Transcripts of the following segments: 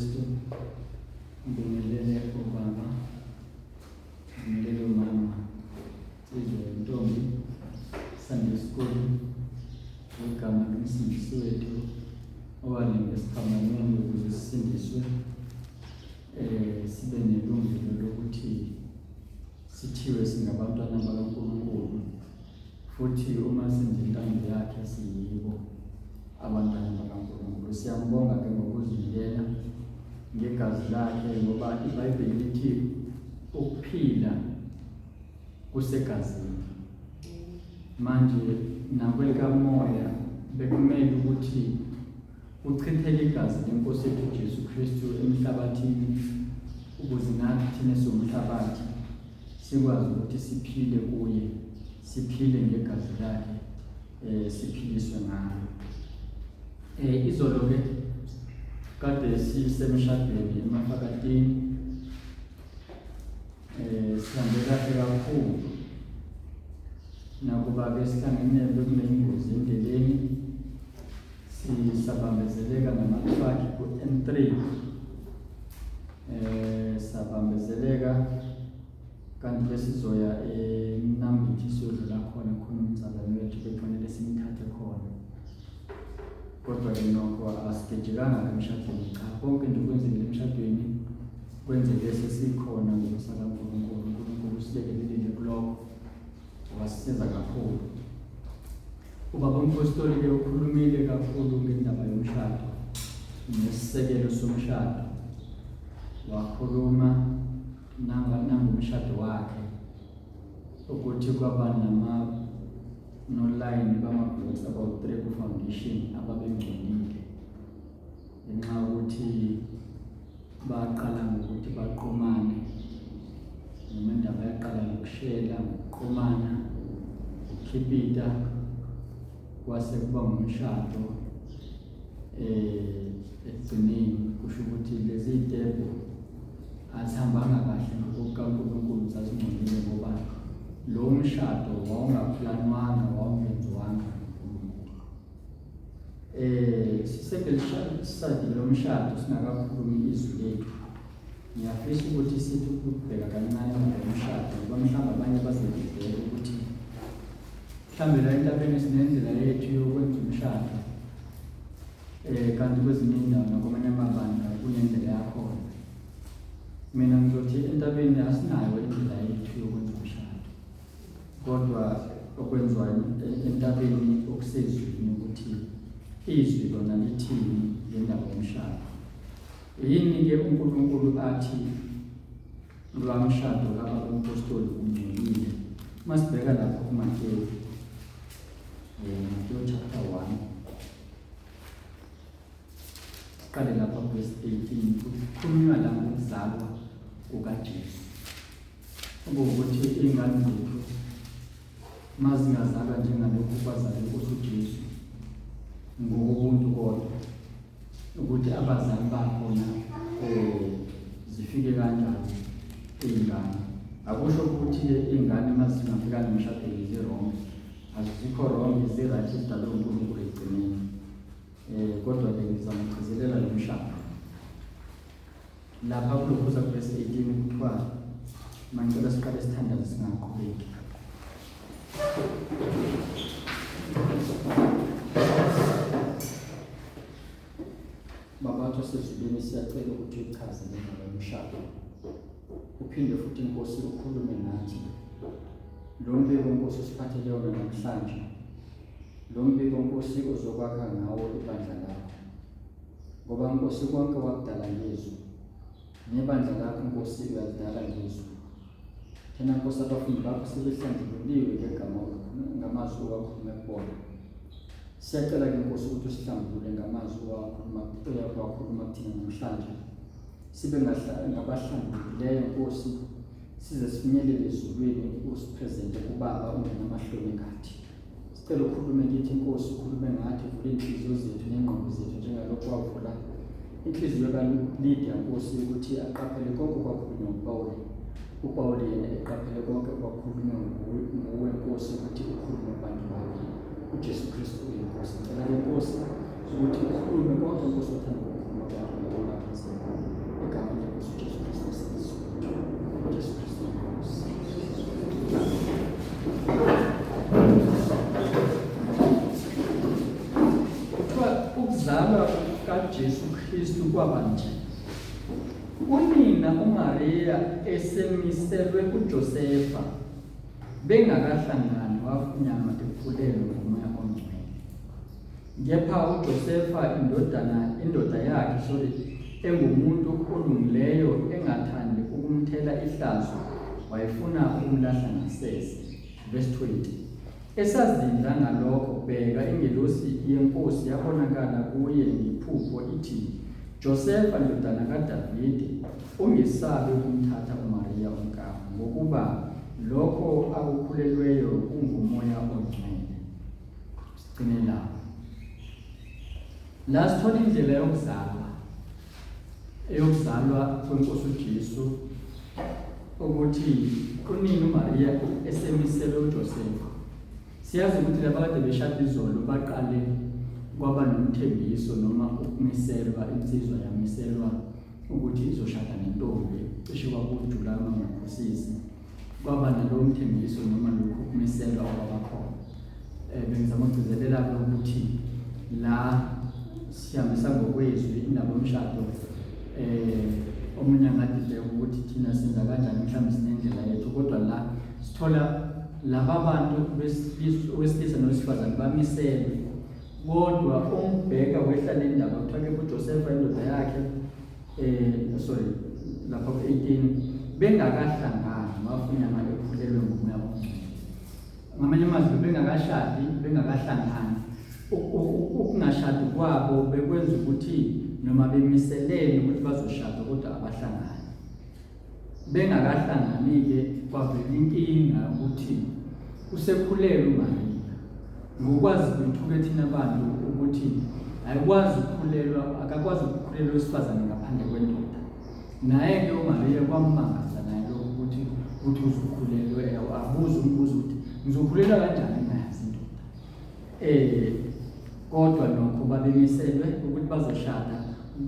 Kristu. Ngibingelele obaba, ngibingelele umama, insizwa yentombi, Sunday School, ngegama lomsindisi wethu owalenga esiphambanweni ukuze sisindiswe, sibe nelungelo lokuthi sithiwe singabantwana bakaNkulunkulu. Futhi uma senza intando yakhe siyibo abantwana bakaNkulunkulu. Siyambonga ke ngokuzinikela ngegazi lakhe ngoba iBhayibheli lithi ukuphila kusegazini. Manje nakwelikamoya bekumele ukuthi kuchitheke igazi lenkosi yethu Jesu Kristu emhlabathini ukuze nathi thina siwumhlabathi sikwazi ukuthi siphile kuye siphile ngegazi lakhe siphiliswe ngalo. Izolo ke kade sisemshadweni emafakatini, sihambe kahle kakhulu nakuba ke sihlangene bekunengozi endleleni, sisabambezeleka ngama-truck ku-N3, sabambezeleka kanti besizoya eMnambithi siyodlula khona khona umzalwane wethu bekufanele simthathe khona, kodwa-ke nokho asigejekanga-ke emshadweni. Cha, konke nje okwenzekile emshadweni kwenzeke sesikhona ngomusa kaNkulunkulu. UNkulunkulu usilekelelile kulokho, wasisiza kakhulu. Ubaba umpostoli-ke ukhulumile kakhulu ngendaba yomshado nesisekelo somshado, wakhuluma nangomshado wakhe ukuthi kwaba nolayini bama-blocks about 3 ku-foundation ababengcolile ngenxa yokuthi baqala ngokuthi baqomane, noma indaba yaqala ngokushela, ngokuqomana, ukukhipita, kwase kuba ngumshado. Ekugcineni kusho ukuthi lezi zitebhu azihambanga kahle ngokukaNkulunkulu, zazingcolile ngoba lo mshado wawungaplanwanga, wawungenziwanga nguNkulunkulu. Sisekelishadi lo mshado singakakhulumi izwi lethu. Ngiyafisa ukuthi sithi ukubheka kancane ngomshado ngoba mhlawumbe abanye bazodideka ukuthi mhlawumbe la entabeni sinendlela yethu yokwenza umshado, kanti kwezinye indawo nakwamanye amabandla kunendlela yakhona. Mina ngizothi entabeni asinayo indlela yethu yokwenza umshado, kodwa okwenziwa entabeni okusezwini ukuthi izwi lona lithini ngendaba yomshado. Yini-ke uNkulunkulu athi lwamshado kababa umpostoli ungcolile? Uma sibheka lapho kuMateyu, Mateyu chapter 1, siqale lapha verse 18, kukhulunywa la ngokuzalwa kukaJesu. Okuwukuthi iy'ngane zethu uma zingazalwa njengalokhu kwazalwa inkosi uJesu ngokobuntu, kodwa ukuthi abazali bakhona zifike kanjani iy'ngane. Akusho ukuthi-ke iy'ngane uma zingafikanga emshadweni zi-wrong, azikho wrong, zi-right, zidalwe uNkulunkulu ekugcineni. Kodwa-ke ngizama ukugcizelela lo mshado. Lapha kulokhuza verse 18 kuthiwa, mangicela siqale sithandaze singaqhubeki. Baba wethu osezulwini, siyacela ukuthi uchaze le ndaba yomshado, uphinde futhi Nkosi ukhulume nathi. Lo mbiko Nkosi usiphathele yona namhlanje, lo mbiko Nkosi uzokwakha ngawo ibandla lakho, ngoba Nkosi konke wakudala ngezwi, nebandla lakho Nkosi uyalidala ngezwi. Thina Nkosi abafundi bakho sebehlanjululiwe ngegama ngamazwi owakhuluma kubona. Siyacela-ke Nkosi ukuthi usihlambulule ngamazwi owakhuluma kuthina namhlanje, sibe ngabahlambulukileyo Nkosi, size sifinyelele ezulwini usipresente kuBaba ungenamahloni ngathi. Sicela ukhulume kithi Nkosi, ukhulume ngathi, uvule iy'nhliziyo zethu ney'ngqondo zethu njengalokhu wavula inhliziyo kaLydia Nkosi ukuthi aqaphele konke okwakhulunywa nguPawuli. UPawuli yena eqaphele konke okwakhulunywa nguwe Nkosi ukuthi ukhulume kubantu bakho. UJesu Kristu uyiNkosi. Ngicela ke Nkosi ukuthi ukhulume konke Nkosi othanda ukukhuluma kubantu bakho. kwenzeka egameni lenkosi uJesu Kristu esizwe Jesu Kristu inkosi. Kuthiwa ukuzalwa kukaJesu Kristu kwaba nje. Unina uMariya esemiselwe kuJosefa bengakahlangani wafunyanwa ekhulelwe ngomoya ongcwele. Kepha uJosefa indodana indoda yakhe sorry engumuntu olungileyo engathandi ukumthela ihlazo wayefuna ukumlahla ngasese. Verse 20. Esazindla ngalokho, bheka, ingelosi yeNkosi yabonakala kuye ngephupho ithi, Josefa, ndodana kaDavide, ungesabi ukumthatha uMariya umkakho, ngokuba lokho akukhulelweyo kunguMoya oNgcwele. Sigcine lapho. La sithola indlela yokuzalwa eyokuzalwa kweNkosi uJesu ukuthi unina uMariya esemiselwe uJosefa. Siyazi ukuthi laba kade beshada izolo baqale kwaba nomthembiso noma ukumiselwa insizwa yamiselwa ukuthi izoshada nentombi cishe kwakujula uma ngingaphosisi. Kwaba nalowo mthembiso noma lokhu kumiselwa okwabakhona. Bengizama ukugcizelela-ke ukuthi la sihambisa ngokwezwi indaba yomshado omunye angadideka ukuthi thina senza kanjani mhlawumbe sinendlela yethu kodwa la sithola laba bantu owesilisa nowesifazane bamiselwe kodwa umbheka wehla le ndaba kuthiwa ke kuJosefa indoda yakhe sorry lapha ku-18 bengakahlangani wafunyanwa ekhulelwe ngumoya ongcwele. Ngamanye amazwi bengakashadi bengakahlangani ukungashadi kwabo bekwenza ukuthi noma bemiselene ukuthi bazoshada kodwa abahlangani. Bengakahlangani-ke kwavela inkinga ukuthi usekhulelwe uMariya. Ngokwazi kwethu-ke thina bantu ukuthi ayikwazi ukukhulelwa, akakwazi ukukhulelwa owesifazane ngaphandle kwendoda. Naye-ke uMariya kwammangaza naye lokho ukuthi uthi uzokhulelwe, abuze umbuzo ukuthi ngizokhulelwa kanjani ngingayazi indoda. Kodwa nokho babemiselwe ukuthi bazoshada,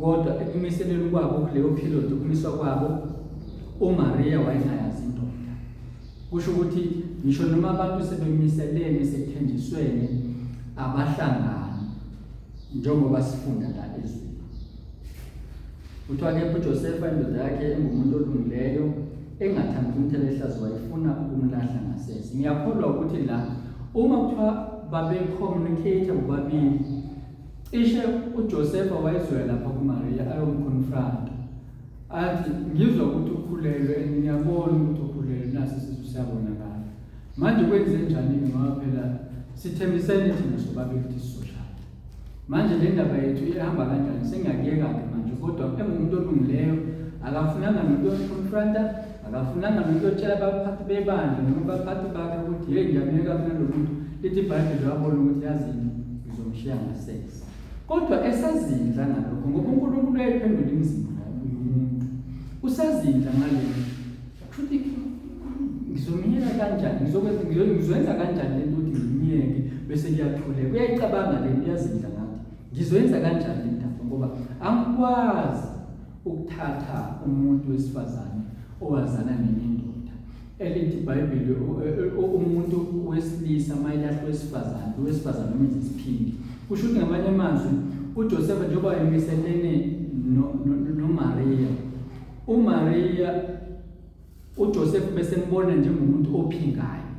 kodwa ekumiselweni kwabo kuleyo period ukumiswa kwabo uMariya wayengayazi indoda. Kusho ukuthi ngisho noma abantu sebemiselene sekuthenjiswene abahlangani njengoba sifunda la ezwini. Kuthiwa kepha uJosefa indoda yakhe engumuntu olungileyo engathandi ukumthela ihlazo wayefuna ukumlahla ngasese. Ngiyakholwa ukuthi la uma kuthiwa babe-communicate bobabili cishe uJosefa wayezoya lapha kuMariya ayomconfronta athi ngizwa ukuthi ukhulelwe and ngiyabona ukuthi ukhulelwe nasi isisu siyabonakala manje kwenze njani-ke ngoba phela sithembisene thina sobabili ukuthi sizoshada Manje le ndaba yethu ihamba kanjani? Sengiyakuyeka-ke manje, kodwa engumuntu olungileyo akafunanga nomuntu oconfronta, akafunanga nomuntu otshela abaphathi bebandla noma abaphathi bakhe ukuthi hey ngiyamyeka mina lo muntu. Lithi iBhayibheli wabona ukuthi yazini ngizomshiya ngasese. Kodwa esazindla ngalokho ngoba uNkulunkulu uyayiphendula imizimba yomuntu. Usazindla ngale Kushuthi ngizomyeka kanjani? Ngizokwenza ngizoyenza kanjani lento ukuthi ngimyeke bese kuyathuleka. Uyayicabanga le nto uyazindla ngathi. Ngizoyenza kanjani le ndaba ngoba angikwazi ukuthatha umuntu wesifazane owazana nenye indoda. Elithi iBhayibheli umuntu wesilisa mayelahla owesifazane, owesifazane umenza isiphindi. Kusho ukuthi ngamanye amazwi uJosefa njengoba emiselene noMariya UMariya uJoseph besembona njengomuntu ophingayo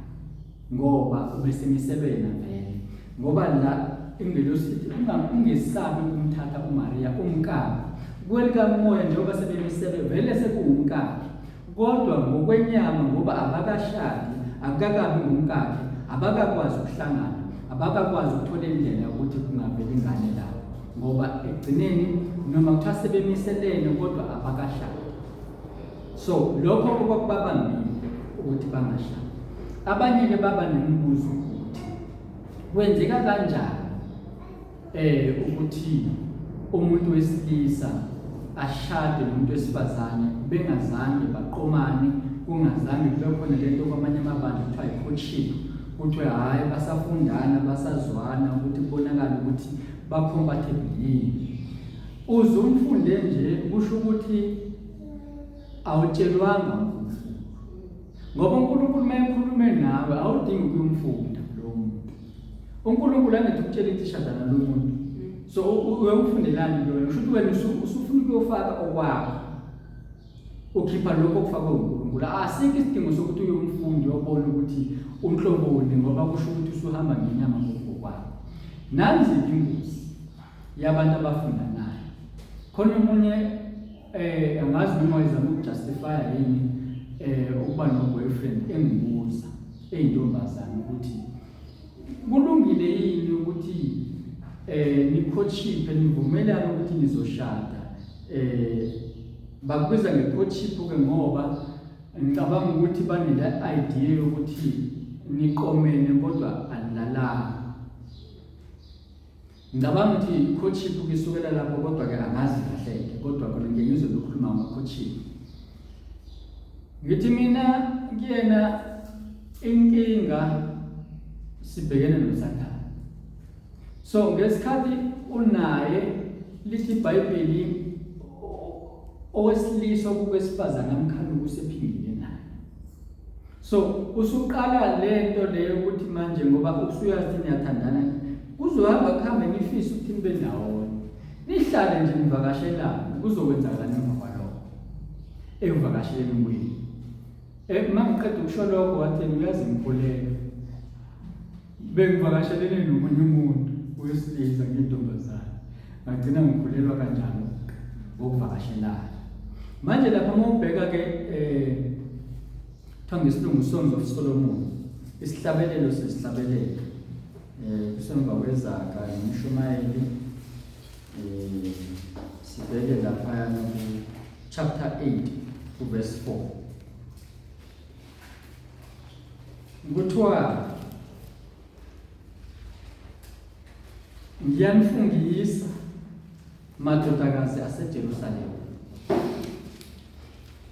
ngoba ubesemiselwe yena vele ngoba la ingelosi ithi ungesabi ukumthatha uMariya umkakho kwelikamoya njengoba sebemiselwe vele sekuwumkakhe kodwa ngokwenyama ngoba abakashadi akukakabi ngumkakhe abakakwazi ukuhlangana abakakwazi ukuthola indlela yokuthi kungaveli ingane lapho ngoba ekugcineni noma kuthiwa sebemiselene kodwa abakashadi so lokho okwakubabambile ukuthi bangashadi abanye-ke baba nemibuzo ukuthi kwenzeka kanjani ukuthi umuntu wesilisa ashade nomuntu wesifazane bengazange baqomane kungazange kube khona lento kwamanye amabandla kuthiwa i-courtship kuthiwe hhayi basafundana basazwana ukuthi kubonakale ukuthi ba-compatible yini. Uze umfunde nje kusho ukuthi awutshelwanga uNkulunkulu. Ngoba uNkulunkulu uma ekhulume nawe awudingi ukuyomfunda lowo muntu. UNkulunkulu angathi ukutshela ukuthi shada nalo muntu. So uyomfundelani ke wena? Kusho ukuthi wena usufuna ukuyofaka okwakho. Ukhipha lokho okufakwe uNkulunkulu. Asikho isidingo sokuthi uyomfundi uyobona ukuthi unhloboni ngoba kusho ukuthi usuhamba ngenyama ngokwakho. Nanzi ingozi yabantu abafundanayo. Khona omunye eh angazi noma wayezama ukujustify yini eh ukuba no boyfriend engibuza eyintombazana ukuthi kulungile yini ukuthi eh nicourtship nivumelane ukuthi nizoshada eh bakubiza ngecourtship ke ngoba ngicabanga ukuthi banele idea yokuthi niqomene kodwa anilalanga. Ngicabanga ukuthi i-courtship kusukela lapho kodwa-ke angazi kahle-ke kodwa kona ngike ngizwe bekhuluma ngama-courtship. Ngithi mina kuyena inkinga sibhekene noSathane. So ngesikhathi unaye lithi iBhayibheli owesilisa okukwesifazane amkhanuka usephingile naye. So usuqala lento leyo ukuthi manje ngoba usuyazi niyathandana kuzohamba kuhambe nifise ukuthi nibe ndawonye. Nihlale nje nivakashelane kuzokwenzakalani emva kwalokho. Ekuvakasheleni kwenu. Eh mangiqeda ukusho lokho wathi uyazi ngikhuleka. Bengivakashelene nomunye umuntu wesilisa ngintombazane. Ngagcina ngikhulelwa kanjalo ngokuvakashelana. Manje lapha uma ubheka ke eh kuthiwa ngesilungu Songs of Solomon isihlabelelo sesihlabelelo eh kusemva kwezaga nomshumayeli eh sibheke lapha ku chapter 8 verse 4 kuthiwa ngiyanifungisa madodakazi aseJerusalema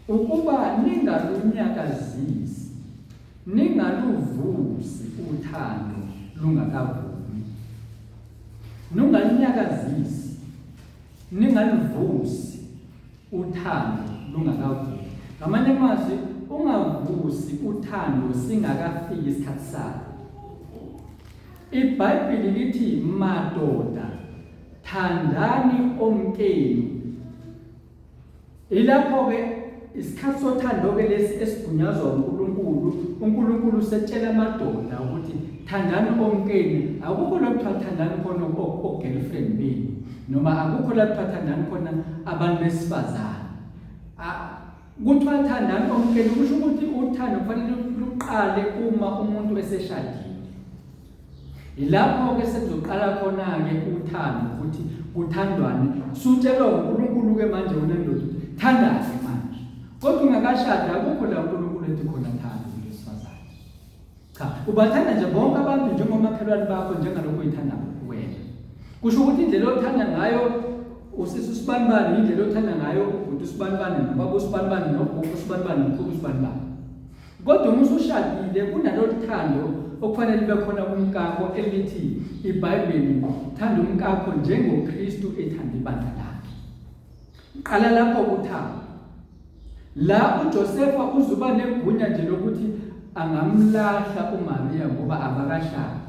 ukuba ningalunyakazisi ningaluvusi uthando lungakavumi nungalunyakazisi ningaluvusi uthando lungakavumi. Ngamanye amazwi, ungavusi uthando singakafiki isikhathi salo. IBhayibheli lithi madoda thandani omkenu. Ilapho-ke isikhathi sothando-ke lesi esigunyazwa uNkulunkulu. uNkulunkulu usetshela amadoda ukuthi thandani omkenu. Akukho la kuthiwa thandani khona o-girlfriend benu noma akukho la kuthiwa thandani khona abantu besifazane. Kuthiwa thandani omkenu kusho ukuthi uthando kufanele luqale uma umuntu eseshadile. Yilapho-ke sekuzoqala khona-ke uthando ukuthi kuthandwane. Sutshelwa uNkulunkulu-ke manje wena ndoda ukuthi thandane manje. Kodwa ungakashadi akukho la uNkulunkulu ethi khona thanda umuntu wesifazane. Cha, ubathanda nje bonke abantu njengomakhelwane bakho njengalokhu uyithanda wena. Kusho ukuthi indlela othanda ngayo usisi usibanibani indlela othanda ngayo ubhuti usibanibani nobaba usibanibani nogogo usibanibani nomkhulu usibanibani. Kodwa uma usushadile kunalolu thando okufanele libe khona kumkakho elithi iBhayibheli thanda umkakho njengoKristu ethanda ibandla lakhe. Qala lapho uthando. La uJosefa uzuba negunya nje lokuthi angamlahla uMaria ngoba abakashadi.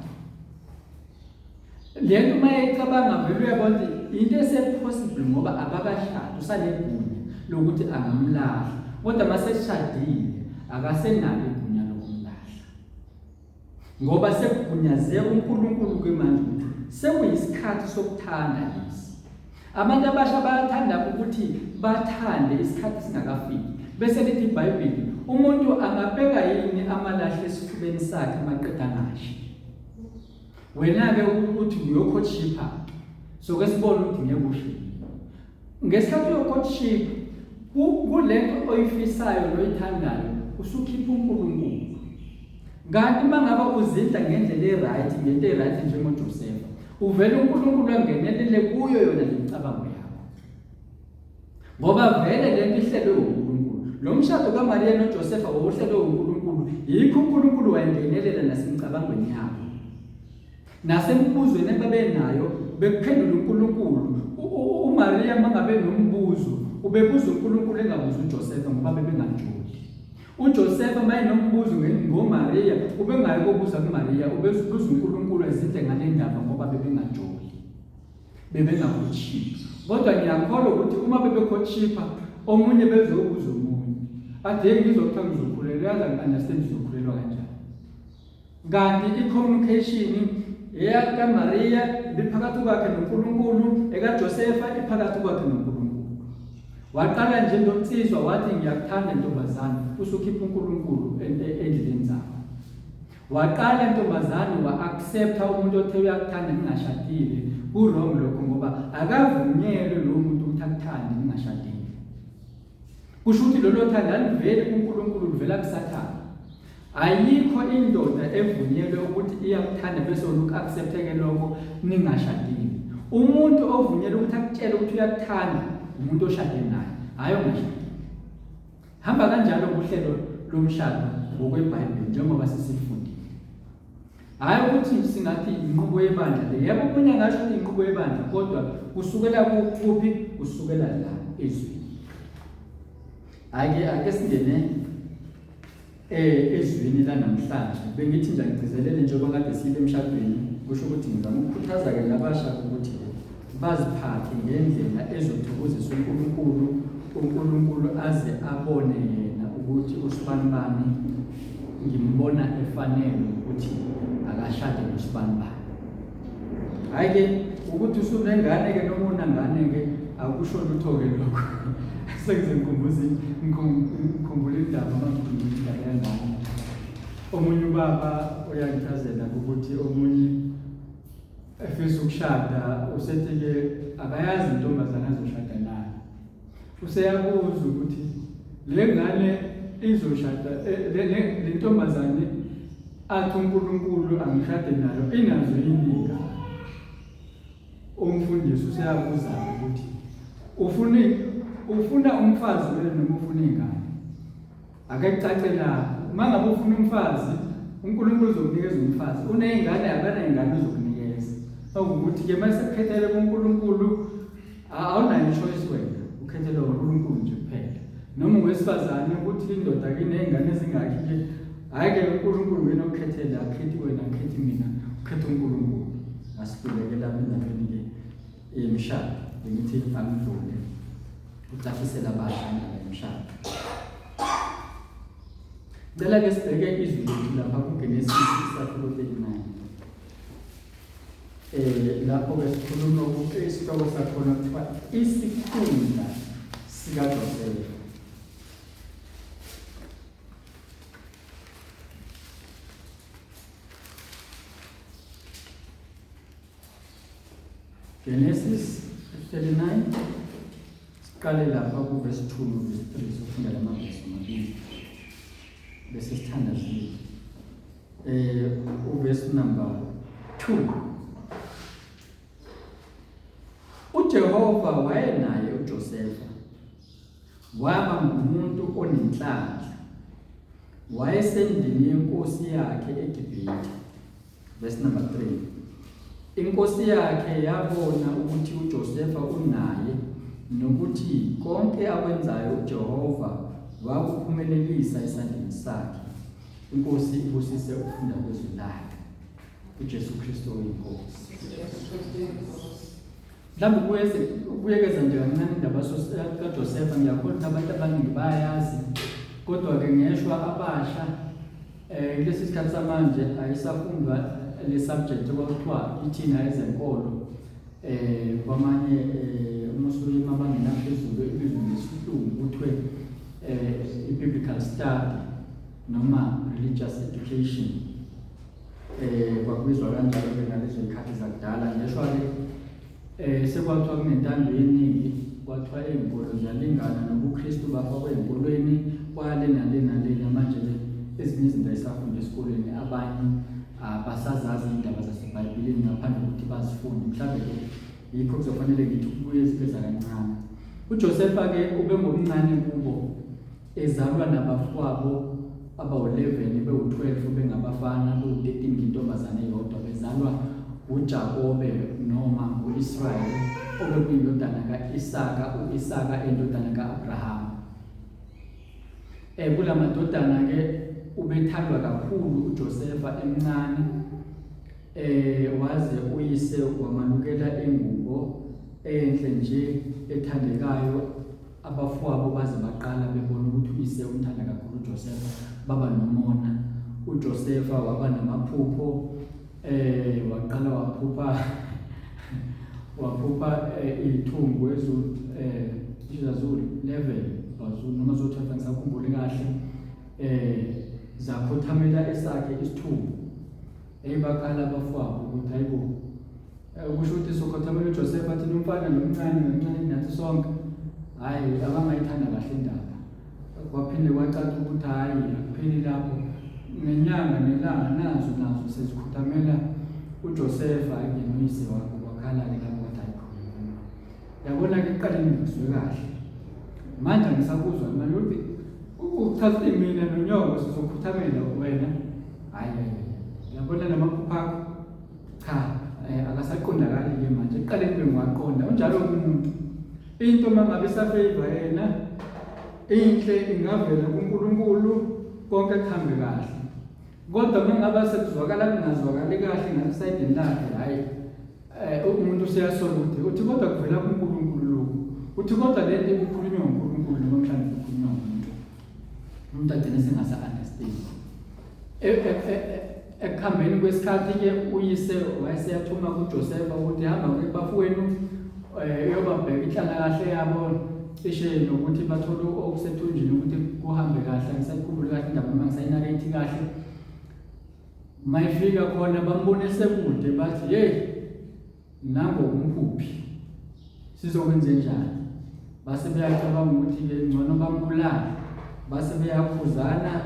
Le nto uma eyicabanga vele uyabona ukuthi into esepossible ngoba abakashadi usanegunya lokuthi angamlahla kodwa uma seshadile akasenalo igunya lokumlahla ngoba sekugunyaze uNkulunkulu ke manje ukuthi sekuyisikhathi sokuthanda lesi. Abantu abasha bayathanda ukuthi bathande isikhathi singakafiki bese lithi iBhayibheli umuntu angabeka yini amalahle esifubeni sakhe maqeda angashi. Wena-ke ukuthi uyocourtshipha so ke sibone ukuthi ngeke usho ngesikhathi uyocourtship kulento oyifisayo noyithandayo usukhipha uNkulunkulu. Kanti uma ngabe uzidla ngendlela e-right ngento e-right njengoJosefa uvele uNkulunkulu angenelele kuyo yona le micabango yakho ngoba vele lento ihlelwe uNkulunkulu. Lo mshado kaMariya noJosefa wawuhlelwe uNkulunkulu, yikho uNkulunkulu wayengenelela nasemicabangweni yabo nasemibuzweni ababenayo. Bekuphendula uNkulunkulu. UMaria mangabe nombuzo, ubebuza uNkulunkulu engabuzi uJosefa ngoba bebengajoli. UJosefa mayenombuzo ngoMaria, ubengayi kobuza kuMaria, ubebuza uNkulunkulu ezindle ngale ndaba ngoba bebengajoli. Bebengakhotshiphi. Kodwa ngiyakholwa ukuthi uma bebekhotshipha omunye bezobuza omunye. Athi hey ngizwa kuthiwa ngizokhulelwa, yazi angi-understand uzokhulelwa kanjani. Kanti i-communication eyakaMariya ibiphakathi kwakhe noNkulunkulu, ekaJosefa iphakathi kwakhe noNkulunkulu. Waqala nje ntonsizwa wathi ngiyakuthanda ntombazane, usukhipha uNkulunkulu endleleni zakho. Waqala ntombazane wa-accepta umuntu othe uyakuthanda ningashadile. Ku-wrong lokho ngoba akavunyelwe lowo muntu ukuthi akuthande ningashadile. Kusho ukuthi lolo thando aluveli kuNkulunkulu luvela kuSathane. Ayikho indoda evunyelwe ukuthi iyakuthanda bese uku-accepteke lokho ningashadile. Umuntu ovunyelwe ukuthi akutshele ukuthi uyakuthanda umuntu oshade naye, hhayi ongashadile. Hamba kanjalo kuhlelo lomshado ngokweBhayibheli njengoba sesifundile. Hhayi ukuthi singathi inqubo yebandla le. Yebo omunye angasho ukuthi inqubo yebandla kodwa kusukela kuphi? Kusukela la ezwini. Hhayi-ke ake singene ezwini lanamhlanje. Bengithi nje angigcizelele njengoba kade sibe emshadweni, kusho ukuthi ngizama ukukhuthaza-ke labasha ukuthi baziphathe ngendlela ezothokozisa uNkulunkulu, uNkulunkulu aze abone yena ukuthi usibanibani ngimbona efanele ukuthi akashade nosibanibani. Hhayi-ke ukuthi usunengane-ke noma unangane-ke akusho lutho-ke lokho. Sengize ngikhumbuza ngikhumbula indaba uma ngikhuluma indaba yengane. Omunye ubaba uyangichazela ukuthi omunye efisa ukushada usethi-ke akayazi intombazane azoshada nayo. Useyabuza ukuthi le ngane izoshada eh, le ntombazane athi uNkulunkulu angishade nayo inazo yini ingane. Umfundisi useyabuza ukuthi ufuna ufuna umfazi wena noma ufuna ingane. Ake kucace lapho. Uma ngabe ufuna umfazi, uNkulunkulu uzokunikeza umfazi. Uney'ngane akanay'ngane uzokunikeza. Okuwukuthi-ke uma sekukhethele kuNkulunkulu awunayo i-choice wena, ukhethelwa uNkulunkulu nje kuphela. Noma owesifazane ukuthi indoda kiney'ngane ezingakhi-ke, hhayi-ke uNkulunkulu wena okhethele, akhethi wena, akhethi mina, ukhetha uNkulunkulu. Asidluleke lapho endabeni-ke yemishado, bengithi angidlule. Ucacisela abasha indaba yomshado. Cela ke sibheke izwi lethu lapha kuGenesis isahluko 39. Lapho ke sikhuluma isihloko sakhona kuthiwa isikhundla sikaJosefa. Genesis 39 siqale lapha kuvesi 2 novesi 3 sofunda la mavesi amabili bese sithandazile. Uvesi number 2. UJehova wayenaye uJosefa, waba ngumuntu onenhlanhla, wayesendlini yenkosi yakhe eGibhithe. Verse number 3. Inkosi yakhe yabona ukuthi uJosefa unaye nokuthi konke akwenzayo uJehova wakuphumelelisa esandleni sakhe. Inkosi ibusise ukufunda kwezwi layo. UJesu Kristu oyinkosi. Mhlawumbe ukubuyekeza nje kancane indaba kaJosefa, ngiyakholwa ukuthi abantu abaningi bayayazi, kodwa-ke ngeshwa abasha kulesi sikhathi samanje ayisafundwa le subject okwakuthiwa ithina ezenkolo kwamanye uma usuye emabangeni aphezulu ibizwe ngesilungu kuthiwe i-biblical study noma religious education. Kwakubizwa kanjalo ke ngalezo zikhathi zakudala. Ngeshwa ke sekwathiwa kunentando yeningi, kwathiwa iy'nkolo ziyalingana nobuKristu bafakwa ey'nkolweni kwale nale nalena. Manje ke ezinye izinto ayisafunda esikolweni, abanye abasazazi iy'ndaba zaseBhayibhelini ngaphandle kokuthi bazifunde. Mhlawumbe ke yikho kuzofanele ngithi ukubuye iziveza kancane. UJosefa ke ubengomncane kubo, ezalwa nabafowabo abawu-11 bewu-12 bengabafana, bewu-13 ngentombazane eyodwa, bezalwa uJakobe noma u-Israyeli obekuyindodana ka-Isaka, u-Isaka endodana ka-Abrahama. Kula madodana-ke ubethandwa kakhulu uJosefa emncane waze uyise wamalukela ingubo enhle nje ethandekayo abafowabo baze baqala bebona ukuthi uyise umthanda kakhulu uJosefa baba nomona uJosefa waba namaphupho waqala waphupha waphupha iy'thumbu ezu zazu 11 wazu noma zo-12 angisakhumbuli kahle zakhothamela esakhe isithumbu. Eyi bakhala abafowabo ukuthi hayibo kusho ukuthi sokhothamela uJosefa thina umfana lo mncane kancane kunathi sonke. Hhayi abangayithanda kahle indaba. Kwaphinde kwacaca ukuthi hhayi akupheli lapho nenyanga nelanga nazo nazo sezikhothamela uJosefa noyise wakho kwakhala-ke lapho kwathi hayi khona. Yabona-ke ekuqaleni ngikuzwe kahle manje angisakuzwa manje ukuthi uchaza ukuthi mina nonyoko sizokhuthamela wena hhayi hhayi yabona lamaphupho akho cha akasaqondakali-ke manje ekuqaleni bengiwaqonda unjalo umuntu into uma ngabe isafeyva yena inhle ingavela kuNkulunkulu konke kuhambe kahle kodwa uma ngabe sekuzwakala kungazwakali kahle ngasesayidini lakhe hhayi umuntu useyasola ukuthi uthi kodwa kuvela kuNkulunkulu lokhu uthi kodwa le nto ikukhulunywa nguNkulunkulu noma mhlawumbe kukhulunywa ngumuntu umuntu agcine sengasa-understand ekuhambeni kwesikhathi-ke uyise wayeseyathuma kuJosefa ukuthi hamba kuye kubafowenu uyobabheka inhlalakahle yabo cishe nokuthi bathole okusethunjini ukuthi kuhambe kahle angisayikhumbuli kahle indaba noma ngisayinareythi kahle Mayifika khona bambona esekude bathi hey nango umphuphi sizokwenze njani base beyacabanga ukuthi ke ngcono bambulale base beyakhuzana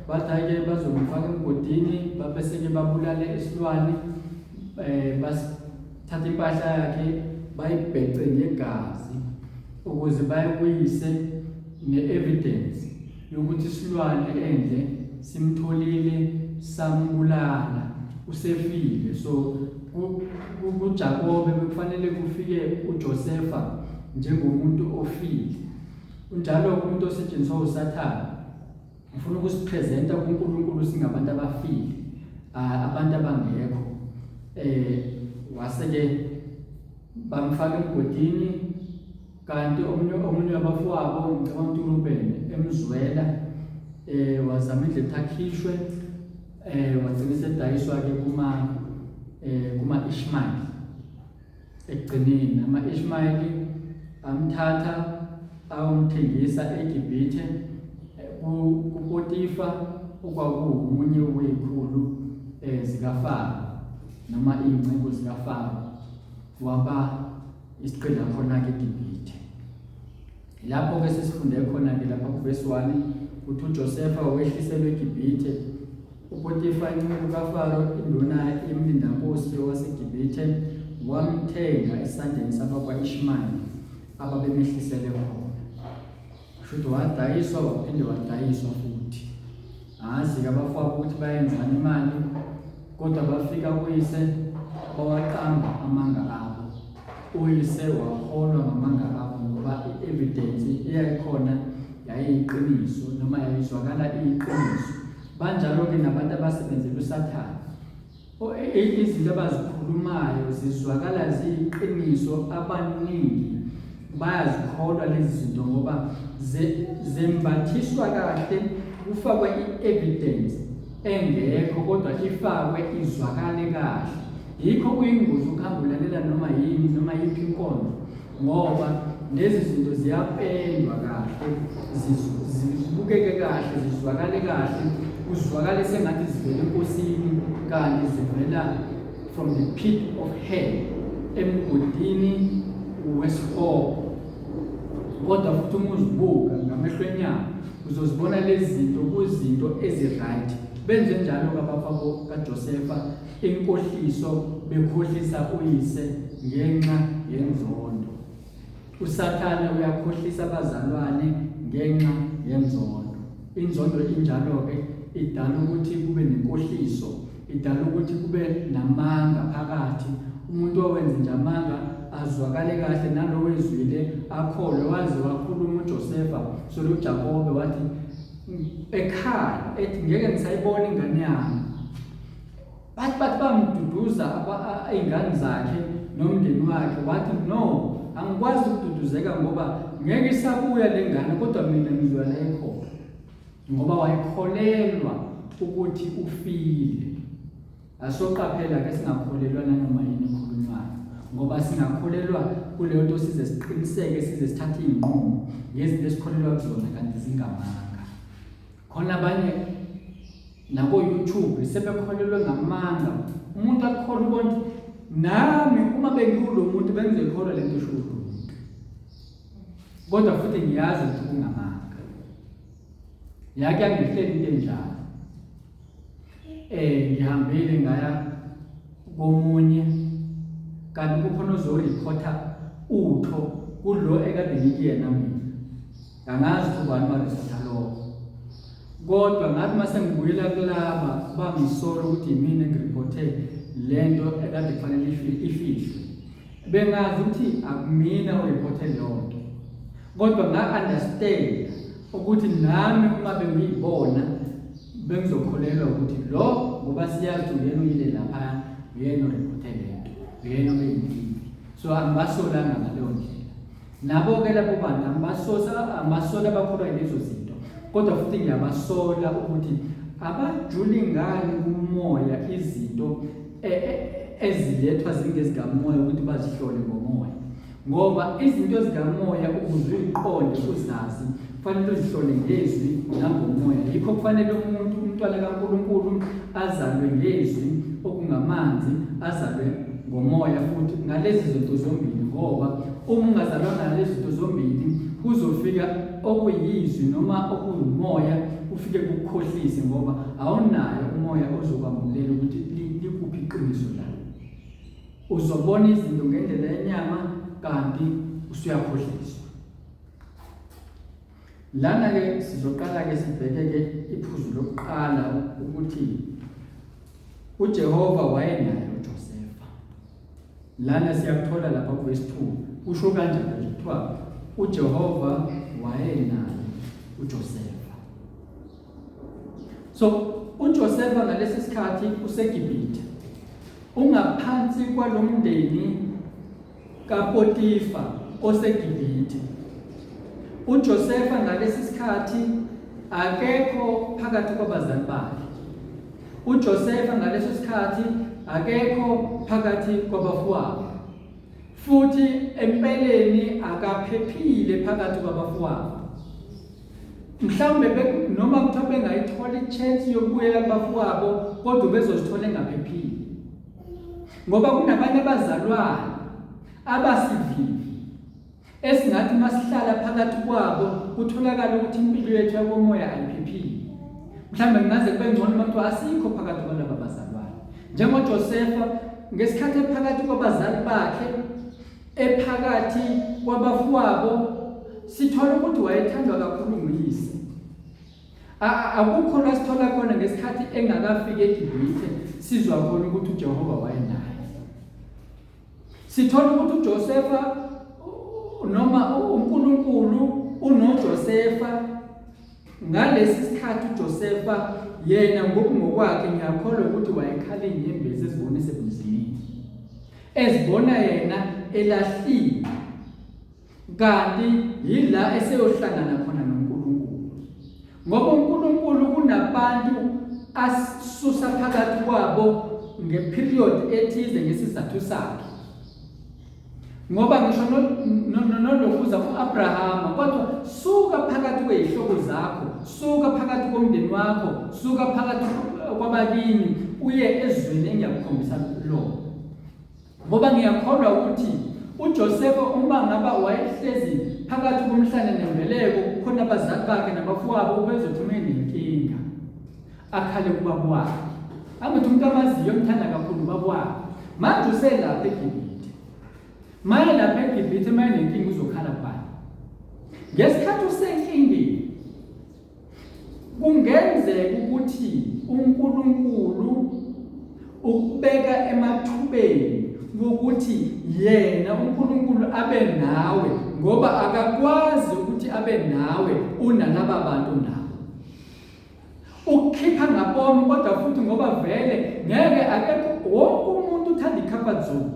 bathi hhayi-ke bazomfaka emgodini babese-ke babulale isilwane um basithatha impahla yakhe bayibhece ngegazi ukuze bayibuyise ne-evidence yokuthi isilwane endle simtholile sambulala usefile so kuJakobe bekufanele kufike uJosefa njengomuntu ofile unjalo umuntu osetshenziswa uSathane ufuna ukusipresenta kuNkulunkulu singabantu abafile abantu abangekho wase-ke bamfaka emgodini kanti omunye omunye wabafowabo ngicabanga ukuthi uRuben emzwela wazama indlela ukuthi akhishwe wagcina esedayiswa ke kuma kuma Ishmael ekugcineni ama Ishmael amthatha ayomthengisa eGibhithe kuPotifa okwakuwumunye wezikhulu zikaFaro noma izinceku zikaFaro waba isigqila khona-ke eGibhithe. Lapho-ke sesifunde khona-ke lapha kuvesi 1 ukuthi uJosefa wehliselwe eGibhithe. UPotifa inceku kaFaro induna yemlindankosi waseGibhithe wamthenga esandleni sabakwa-Ishmayeli ababemehlisele khona. Shuthi wadayiswa waphinde wadayiswa futhi. Angazi-ke abafowabo ukuthi bayenzani imali kodwa bafika kuyise bawaqamba amanga abo. Uyise wakholwa ngamanga abo ngoba i-evidence eyayikhona yayiyiqiniso noma yayizwakala iyiqiniso. Banjalo-ke nabantu abasebenzela uSathane. Izinto abazikhulumayo zizwakala ziyiqiniso abaningi bayazikholwa lezi zinto ngoba zembathiswa kahle kufakwe i-evidence engekho kodwa ifakwe izwakale kahle yikho kuyingozi ukuhamba ulalela noma yini noma yiphi inkonzo ngoba lezi zinto ziyapendwa kahle zibukeke kahle zizwakale kahle kuzwakale sengathi zivela enkosini kanti zivela from the pit of hell emgodini wesihogo kodwa futhi uma uzibuka ngamehlo enyama uzozibona lezi zinto kuzinto ezi-right benze njalo-ke abafabo kaJosefa inkohliso bekhohlisa uyise ngenxa yenzondo. USathane uyakhohlisa abazalwane ngenxa yenzondo. Inzondo injalo-ke idala ukuthi kube nenkohliso, idala ukuthi kube namanga phakathi. Umuntu owenza nje amanga azwakale kahle nalowo ezwile akholwe. Waze wakhuluma uJosefa solo uJakobe wathi ekhaya ethi ngeke ngisayibona ingane yami. Bathi bamduduza iy'ngane zakhe nomndeni wakhe wathi no angikwazi ukududuzeka ngoba ngeke isabuya le ngane kodwa mina ngizoya la ekhona ngoba wayekholelwa ukuthi ufile. Asoqaphela ke singakholelwa nanoma yini ekhulunywayo ngoba singakholelwa kuleyo nto size siqiniseke size sithathe iy'nqumo ngezinto esikholelwa kuzona kanti zingamanga. Khona abanye nako-YouTube sebekholelwe ngamanga umuntu akukholwa ubona ukuthi nami uma bengiwulo muntu bengizoyikholwa le nto eshiwo lo muntu kodwa futhi ngiyazi ukuthi kungamanga. Yake yangehlela into enjalo. Ngihambile ngaya komunye kanti kukhona ozoreporta utho kulo ekade ngikuyena mina. Angazi ukuthi ubani wareporta lokho. Kodwa ngathi uma sengibuyela kulaba bangisola ukuthi yimina engireporte lento ekade kufanele ifihlwe. Bengazi ukuthi akumina oreporte leyo nto. Kodwa nga-understand ukuthi nami uma bengiyibona bengizokholelwa ukuthi lo ngoba siyazi ukuthi uyena uyile laphaya uyena oreporte lento uyena obeyinkinga. So angibasolanga ngaleyo ndlela. Nabo-ke labo bantu angibasola angibasola abakholwa yilezo zinto kodwa futhi ngiyabasola ukuthi abajuli ngani kumoya izinto ezilethwa zingezikamoya ukuthi bazihlole ngomoya ngoba izinto zikamoya ukuze uyiqonde uzazi kufanele uzihlole ngezwi nangomoya. Yikho kufanele umuntu umntwana kaNkulunkulu azalwe ngezwi okungamanzi azalwe ngomoya futhi ngalezi zinto zombili ngoba uma ungazalwanga ngalezi zinto zombili kuzofika okuyizwi noma okuwumoya ufike kukukhohlise ngoba awunayo umoya ozokwambulela ukuthi likuphi iqiniso la. Uzobona izinto ngendlela yenyama kanti usuyakhohliswa. Lana ke sizoqala ke sibheke ke iphuzu lokuqala ukuthi uJehova wayenaye uJosefa. Lana siyakuthola lapha kuverse 2 kusho kanjalo nje kuthiwa uJehova wayenaye uJosefa. So uJosefa ngalesi sikhathi useGibhithe. Ungaphansi kwalomndeni kaPotifa oseGibhithe. UJosefa ngalesi sikhathi akekho phakathi kwabazali bakhe. UJosefa ngaleso sikhathi akekho phakathi kwabafowabo. Futhi empeleni akaphephile phakathi kwabafowabo. Mhlawumbe noma kuthiwa bengayithola i-chance yokubuyela kubafowabo kodwa ubezozithola engaphephile. Ngoba kunabanye abazalwane abasivivi esingathi uma sihlala phakathi kwabo kutholakala ukuthi impilo yethu yakomoya ayiphephile. Mhlawumbe kungaze kube ngcono uma kuthiwa asikho phakathi kwalaba bazalwane. NjengoJosefa ngesikhathi ephakathi kwabazali bakhe ephakathi kwabafowabo sithola ukuthi wayethandwa kakhulu nguyise. Akukho la sithola khona ngesikhathi engakafiki eGibhithe sizwa khona ukuthi uJehova wayenaye. Sithola ukuthi uJosefa noma uNkulunkulu unoJosefa ngalesi sikhathi uJosefa yena ngokungokwakhe ngiyakholwa ukuthi wayekhala izinyembezi ezibona esebunzimeni ezibona yena elahliwe kanti yila eseyohlangana khona noNkulunkulu ngoba uNkulunkulu kunabantu asusa phakathi kwabo ngeperiod ethize ngesizathu sakhe ngoba ngisho nolokuza u-Abrahama kodwa suka phakathi kwey'hlobo zakho suka phakathi komndeni wakho suka phakathi kwabakini uye ezweni engiyakukhombisa lona Ngoba ngiyakholwa ukuthi uJosefa uma ngaba wayehlezi phakathi komhlane nembeleko kukhona abazali bakhe nabafowabo ubezothi uma enenkinga akhale kubaba wakhe. Angithi umuntu amaziyo omthanda kakhulu ubaba wakhe. Manje uselapha eGibhithe. Maye lapha eGibhithe uma enenkinga uzokhala kubani? Ngesikhathi usenkingeni Kungenzeka ukuthi uNkulunkulu ukubeka emathubeni wokuthi yena uNkulunkulu abe nawe ngoba akakwazi ukuthi abe nawe unalaba bantu nabo. Ukukhipha ngabomu kodwa futhi ngoba vele ngeke akekho wonke umuntu uthanda i-comfort zone.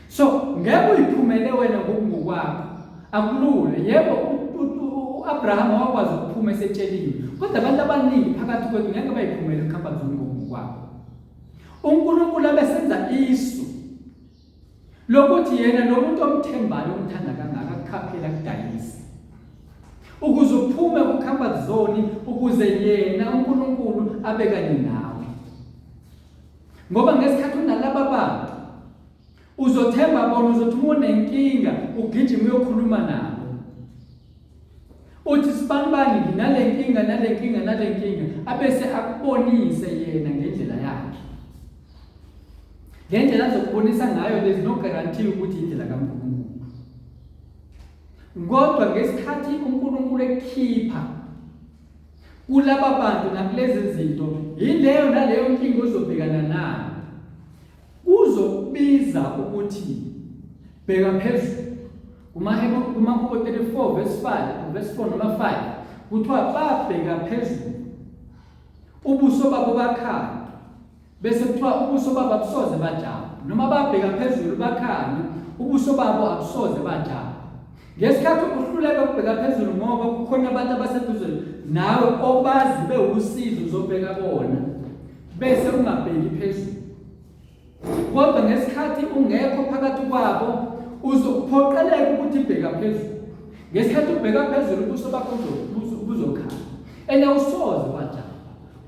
So ngeke uyiphumele wena ngokungokwakho. Akulula. Yebo u-Abraham wakwazi ukuphuma esetsheliwe. Kodwa abantu abaningi phakathi kwethu ngeke bayiphumele i-comfort zone ngokungokwakho. UNkulunkulu abesenza isu lokuthi yena lo muntu omthembayo umthanda kangaka akukhaphela akudayise ukuze uphume ku-comfort zone ukuze yena uNkulunkulu abe kanye nawe ngoba ngesikhathi unalaba bantu uzothemba bona uzothi uma unenkinga ugijima uyokhuluma nabo uthi sibanibani nginale nkinga nale nkinga nale nkinga abese akubonise yena ngendlela yakhe ngendlela azokubonisa ngayo there's no guarantee ukuthi indlela kaNkulunkulu kodwa ngesikhathi uNkulunkulu ekhipha kulaba bantu nakulezi zinto yileyo naleyo nkinga ozobhekana nayo kuzokubiza ukuthi bheka phezulu kumahubo 34 verse 5 verse 4 noma 5 kuthiwa babheka phezulu ubuso babo bakhanya bese kuthiwa ubuso babo abusoze bajabha noma babheka phezulu bakhanya ubuso babo abusoze bajabha ngesikhathi uhluleka ukubheka phezulu ngoba kukhona abantu abaseduze nawe obazi bewusizo uzobheka bona bese ungabheki phezulu kodwa ngesikhathi ungekho phakathi kwabo uzophoqeleka ukuthi bheka phezulu ngesikhathi ubheka phezulu ubuso bakho buzokhala and awusoze wajabha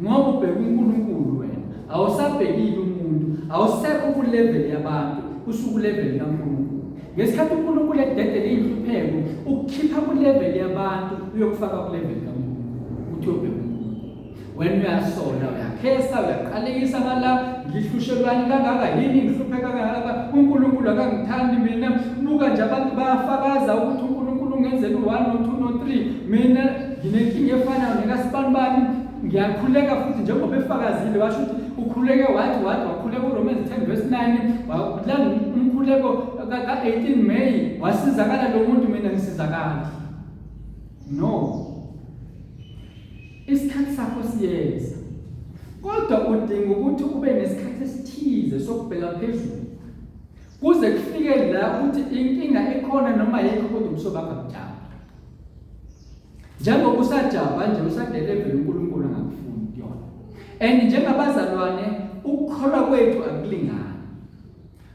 ngoba ubheka uNkulunkulu wena awusabhekile umuntu awusekho kulevel yabantu usukulevel kaNkulunkulu ngesikhathi uNkulunkulu ededele inhlupheko ukukhipha kulevel yabantu uyokufaka kulevel kaNkulunkulu uthi uyobheka Wena uyasola, uyakhesa, uyaqalekisa ngala, ngihlushelwani kangaka yini ngihlupheka kangaka, uNkulunkulu akangithandi mina. Buka nje abantu bayafakaza ukuthi uNkulunkulu ungenzela u-1 no-2 no-3. Mina nginenkinga efanayo nekasibanibani, ngiyakhuleka futhi njengoba efakazile washo ukuthi ukhuleke wathi wathi wakhuleka uRomans 10 verse 9 walanda umkhuleko ka-18 May wasizakala lo muntu mina ngisizakala. No. Isikhathi sakho siyeza. Kodwa udinga ukuthi ube nesikhathi esithize sokubheka phezulu. Kuze kufike la ukuthi inkinga ikhona noma yikho kodwa ubuso bakho abujabhi. Njengoba usajabha nje usadelevela uNkulunkulu angakufuni kuyona. And njengabazalwane ukukholwa kwethu akulingani.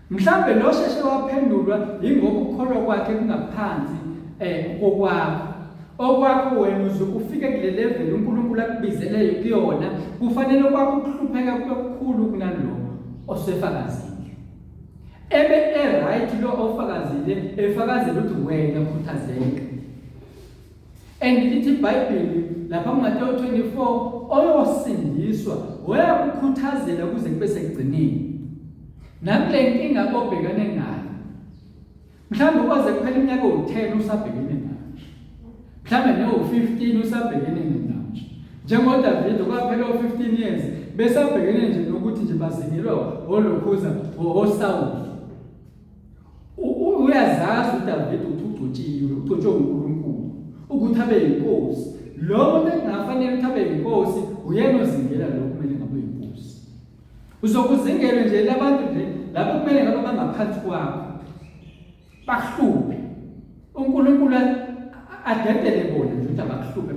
Mhlambe lo sheshe waphendulwa yingoba ukukholwa kwakhe kungaphansi eh kokwakho. Okwakho wena uze ufike kule level uNkulunkulu akubizeleyo kuyona, kufanele kwakho ukuhlupheka kube kukhulu kunalo osefakazile. Ebe e-right lo ofakazile efakazela ukuthi wena khuthazeka. And lithi iBhayibheli lapha kuMateyu 24 oyosindiswa wayakukhuthazela kuze kube sekugcineni. Nakule nkinga obhekane nayo. Mhlawumbe kwaze kuphela iminyaka ewu-10 usabhekene nayo. Mhlawumbe newu-15 usabhekene nayo. NjengoDavide kwaphela u-15 years besabhekene nje nokuthi nje bazingelwa olokhuza oSawuli. Uyazazi uDavide ukuthi ugcotshiwe, ugcotshwe uNkulunkulu ukuthi abe yinkosi. Lo muntu ekungafanele ukuthi abe yinkosi uyena ozingela lo kumele ngabe uyinkosi. Uzokuzingelwe nje labantu nje labo kumele ngabe bangaphansi kwakho. Bakuhluphe. uNkulunkulu adedele bona nje ukuthi abakuhluphe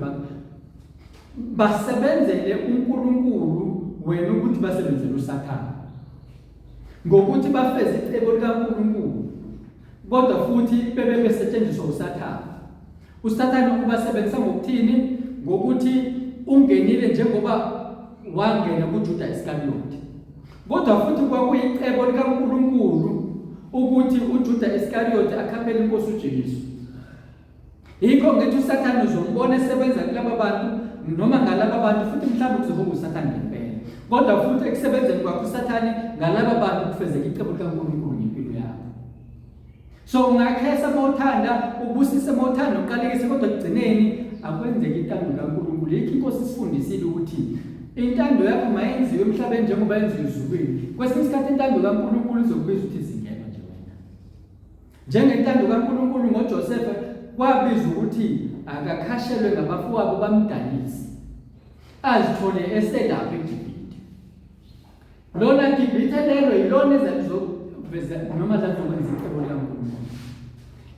basebenzele uNkulunkulu wena ukuthi basebenzele uSathane. Ngokuthi bafeze icebo likaNkulunkulu kodwa futhi bebe besetshenziswa uSathane. USathane ubasebenzisa ngokuthini? Ngokuthi ungenile njengoba wangena kuJuda Iskariyoti. Kodwa futhi kwakuyicebo likaNkulunkulu ukuthi uJuda Iskariyoti akhaphele inkosi uJesu. Yikho ngithi uSathane uzombona esebenza kulaba bantu noma ngalaba bantu futhi mhlawumbe kuzobe kuwuSathane ngempela. Kodwa futhi ekusebenzeni kwakhe uSathane ngalaba bantu kufezeka icebo likaNkulunkulu ngempilo yakho. So ungakhesa uma uthanda, ubusise uma uthanda, uqalekise kodwa ekugcineni akwenzeki intando kaNkulunkulu. Yikho inkosi isifundisile ukuthi Intando yakho mayenziwe emhlabeni njengoba yenziwe ezulwini. Kwesinye isikhathi intando kaNkulunkulu izokubiza ukuthi zingena nje wena. Njengentando kaNkulunkulu ngoJosefa kwabiza ukuthi akakhashelwe ngabafowabo bamdayise. Azithole eselapha eGibhithe. Lona Gibhithe lelo yilona ezalizoveza noma lalizokwenza icebo likaNkulunkulu.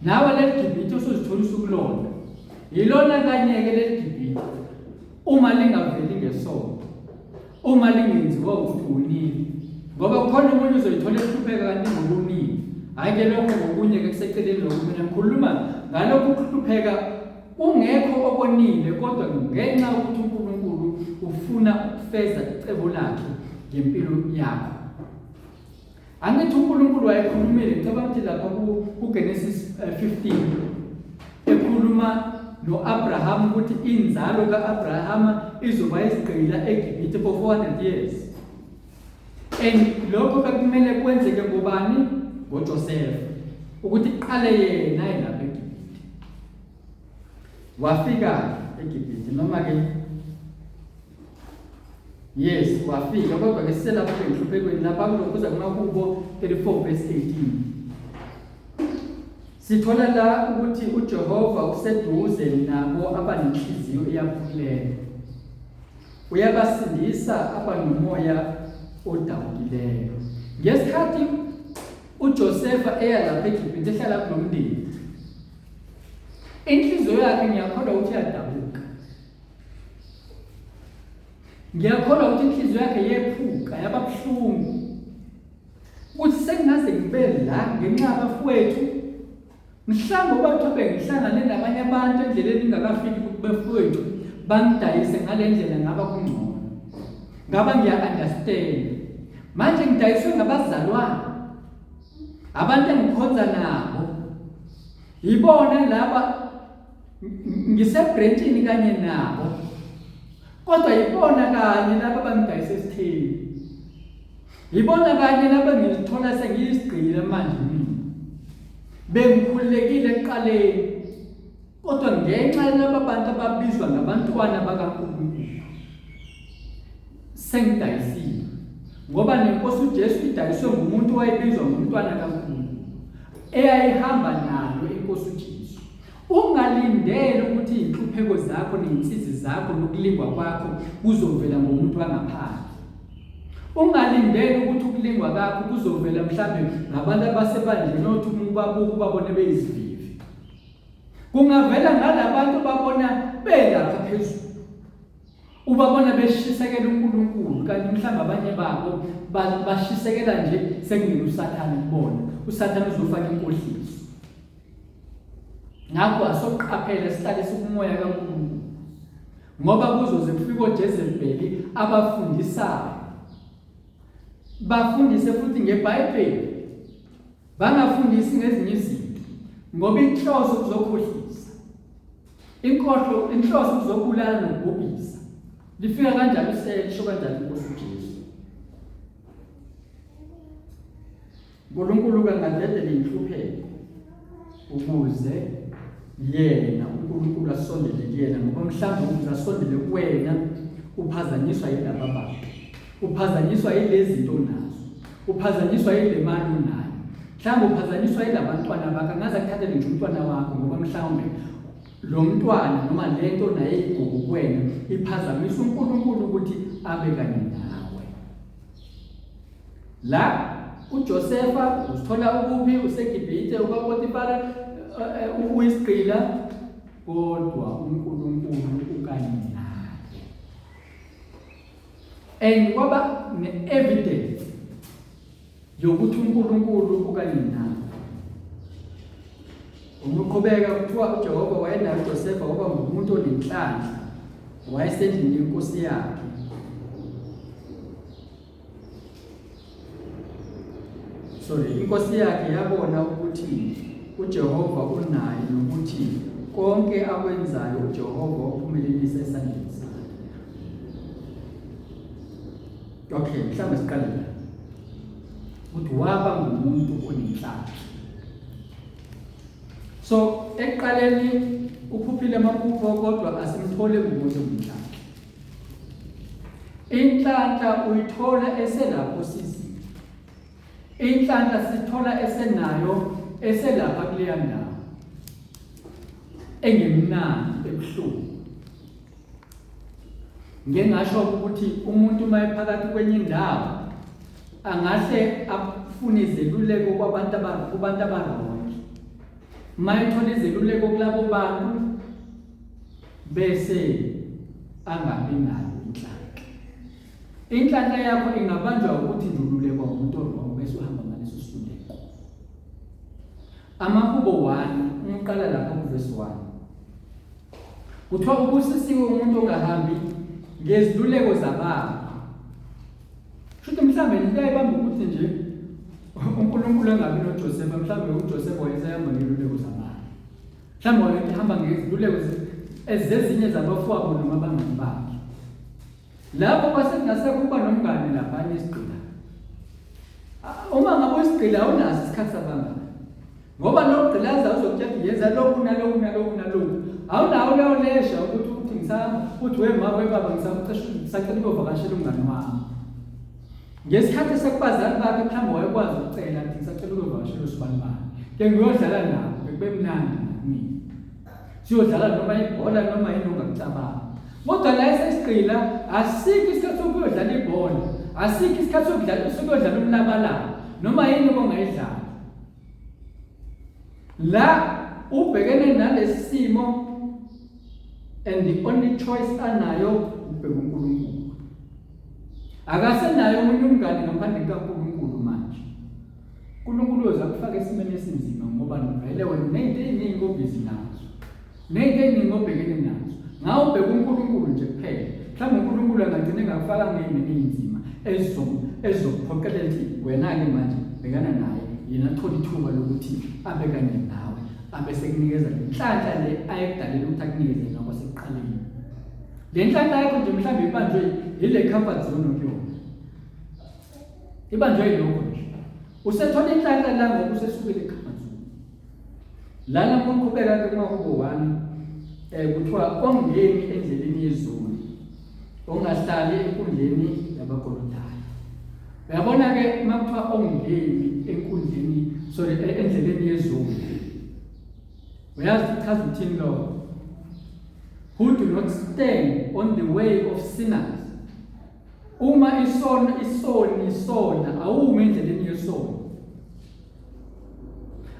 Nawe leli Gibhithe osuzithola usukulona. Yilona kanye-ke leli Gibhithe uma lingaveli ngesonto. Uma lingenziwa ukuthi unini. Ngoba kukhona omunye uzoyithola ehlupheka kanti ngokunini. Hhayi ke lokho ngokunye-ke kuseceleni lokho mina ngikhuluma ngalokhu kuhlupheka Kungekho okonile kodwa ngenxa yokuthi uNkulunkulu ufuna ukufeza icebo lakhe ngempilo yakho. Angithi uNkulunkulu wayekhulumile, ngicabanga ukuthi lapha kuGenesis 15 eh, ekhuluma no-Abraham ukuthi inzalo ka-Abrahama izoba isigqila eGibhithe for 400 years. And lokho bekumele kwenzeke ngobani? NgoJoseph. Ukuthi kuqale yena lapha eGibhithe. Wafika eGibhithe noma ke Yes, wafika kodwa ke siselapho enhluphekweni lapha kulokhuza kumakubo 34 verse 18. Sithola la ukuthi uJehova useduze nabo abanenhliziyo eyaphukileyo. Uyabasindisa abanomoya odabukileyo. Ngesikhathi uJosefa eya lapha eGibhithe ehlala kulomndeni, inhliziyo yakhe ngiyakholwa ukuthi iyadabuka. Ngiyakholwa ukuthi inhliziyo yakhe yephuka yaba buhlungu. Ukuthi sengingaze ngibe la ngenxa yabafowethu Mhlawumbe uba kuthiwa bengihlangane nabanye abantu endleleni ingakafiki kubafowethu bangidayise ngale ndlela ngaba kungcono. Ngaba ngiya-understand. Manje ngidayiswe ngabazalwane. Abantu engikhonza nabo. Yibona laba ngisebrentshini kanye nabo. Kodwa yibona kanye laba bangidayise esitheni. Yibona kanye laba ngizithola sengiyisigqila manje mina. Bengikhululekile ekuqaleni. Kodwa ngenxa yalaba bantu ababizwa ngabantwana bakaNkulunkulu sengidayisiwe. Ngoba nenkosi uJesu idayiswe ngumuntu owayebizwa ngumntwana kaNkulunkulu eyayihamba nayo inkosi uJesu. Ungalindeli ukuthi izinhlupheko zakho nezinsizi zakho nokulingwa kwakho kuzovela ngomuntu wangaphandle. Ungalindeli ukuthi ukulingwa kwakho kuzovela mhlambe ngabantu abasebandleni othi uma ubabuka ubabone beyizivivi. Kungavela ngalabantu babona belapha phezulu. Ubabona beshisekela uNkulunkulu kanti mhlawumbe abanye babo bashisekela nje sekungena uSathane kubona. USathane uzofaka inkohliso. Ngakho asoqaphele sihlale sikumoya kaNkulunkulu. Ngoba kuzoze kufike oJezebeli abafundisayo. Bafundise futhi ngeBhayibheli. Bangafundisi ngezinye izinto ngoba inhloso kuzokhohlisa. Inkohlo inhloso kuzobulala nokubhubhisa. Lifika kanjalo isele lisho kanjalo inkosi uJesu. uNkulunkulu kangadedela inhlupheko ukuze yena uNkulunkulu asondele kuyena ngoba mhlawumbe ukuze asondele kuwena uphazanyiswa yilaba bantu uphazanyiswa yilezi zinto onazo uphazanyiswa yile mali onayo mhlawumbe uphazanyiswa yilabantwana bakho angaze akuthathele nje umntwana wakho ngoba mhlawumbe lo mntwana noma le nto naye igugu kuwena iphazamisa uNkulunkulu ukuthi abe kanye nawe La uJosefa uzithola ukuphi useGibhithe ukaPotifara eh, eh, uyisigqila kodwa uNkulunkulu ukanye naye. And kwaba ne-evidence yokuthi uNkulunkulu ukanye naye. Uma uqhubeka kuthiwa uJehova wayenaye uJosefa waba ngumuntu onenhlanhla wayesendlini yenkosi yakhe. Sorry, inkosi yakhe yabona ukuthi uJehova unaye nokuthi konke akwenzayo uJehova uphumelelisa esandleni sakhe. Okay, mhlawumbe siqale la. Ukuthi waba ngumuntu onenhlanhla. So ekuqaleni uphuphile amaphupho kodwa asimthole ngumuntu onenhlanhla. Inhlanhla uyithola eselapho sizini. Inhlanhla sithola esenayo eselapha kuleya ndawo engemnandi ebuhlungu. Ngike ngasho ukuthi umuntu uma ephakathi kwenye indawo angahle afune izeluleko kwabantu kubantu abarongi. Uma ethola izeluleko kulabo bantu bese angabi nayo inhlanhla. Inhlanhla yakho ingabanjwa ukuthi nje ululekwa umuntu orong bese uhamba ngaleso siluleko. Amahubo 1 umqala lapha kuvesi 1. Kuthiwa ubusisiwe umuntu ongahambi ngeziluleko zababi. Shuthi mhlawumbe into ayibamba ukuthi nje uNkulunkulu engabi noJosefa, mhlawumbe uJosefa wayesehamba ngeluleko zababi. Mhlawumbe wayehamba ngeziluleko ezezinye zabafowabo noma abangani bakhe. Lapho kwase kungase kuba nomngane laphana isigqila. Uma ngabe uyisigqila awunaso isikhathi sabangani. Ngoba lo gqilaza uzokutshela ukuthi yenza lokhu nalokhu nalokhu nalokhu. Awunawo leyo lesha ukuthi uthi ngisahamba uthi we ma we baba ngisacela ukuyovakashela umngani wami. Ngesikhathi sekubazali bakhe mhlawumbe wayekwazi ukucela ukuthi ngisacela ukuyovakashela usibani bani. Ke ngiyodlala nabo bekube mnandi nakumina. Siyodlala noma ibhola noma yini ongakucabanga. Kodwa la esesigqila asikho isikhathi sokuyodlala ibhola, asikho isikhathi sokudlala sokuyodlala umlabalaba noma yini ongayidlala. La ubhekene nalesi simo and the only choice anayo ubheka uNkulunkulu. Akasenayo omunye umngane ngaphandle kukaNkulunkulu manje. uNkulunkulu uyoze akufake esimeni esinzima ngoba vele wena uney'nto ey'ningi obhizi nazo. Ney'nto ey'ningi obhekene nazo. Ngawe ubheka uNkulunkulu nje kuphela. Mhlawumbe uNkulunkulu angagcina engakufakanga ey'meni ey'nzima ezizokuphoqelela ukuthi wena-ke manje bhekana naye yena athole ithuba lokuthi abe kanye nawe abe sekunikeza le nhlanhla le ayekudalela ukuthi akunikeze yona kwasekuqaleni. Le nhlanhla yakho nje mhlawumbe ibanjwe yile comfort zone okuyona. Ibanjwe yilokho nje. Usethola inhlanhla la ngoba usesukile e-comfort zone. Lana uma uqhubeka ke kumahubo 1 kuthiwa ongemi endleleni yezulu ongahlali enkundleni yabakolodayo. Uyabona ke uma kuthiwa ongemi enkundleni sorry endleleni yezulu. Uyazi kuchaza ukuthini lokho? Who do not stand on the way of sinners. Uma isono isoni sona awumi endleleni yesono.